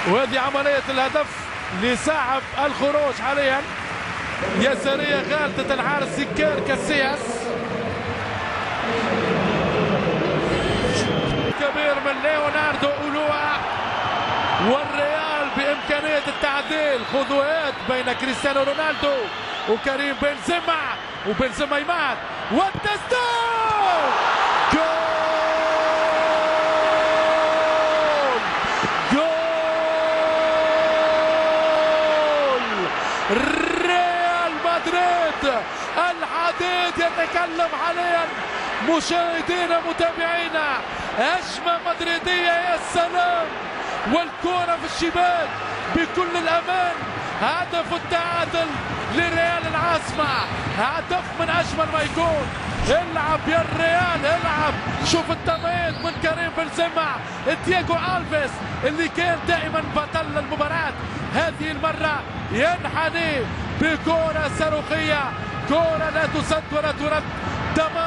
وهذه عملية الهدف لصاحب الخروج حاليا. يسارية غالطة الحارس إيكار كاسياس. كبير من ليوناردو أولوا، والريال بإمكانية التعديل. خذوات بين كريستيانو رونالدو وكريم بنزيما، وبنزيما يمات والتسديد، جول جول ريال مدريد. الحديد يتكلم حاليا مشاهدينا متابعينا. هجمة مدريدية، يا سلام، والكرة في الشباك بكل الأمان. هدف التعادل لريال العاصمة، هدف من أجمل ما يكون. العب يا الريال العب. شوف التمهيد من كريم بنزيما، دييغو ألفيس اللي كان دائما بطل المباراة، هذه المرة ينحني بكرة صاروخية، كرة لا تصد ولا ترد. دمار.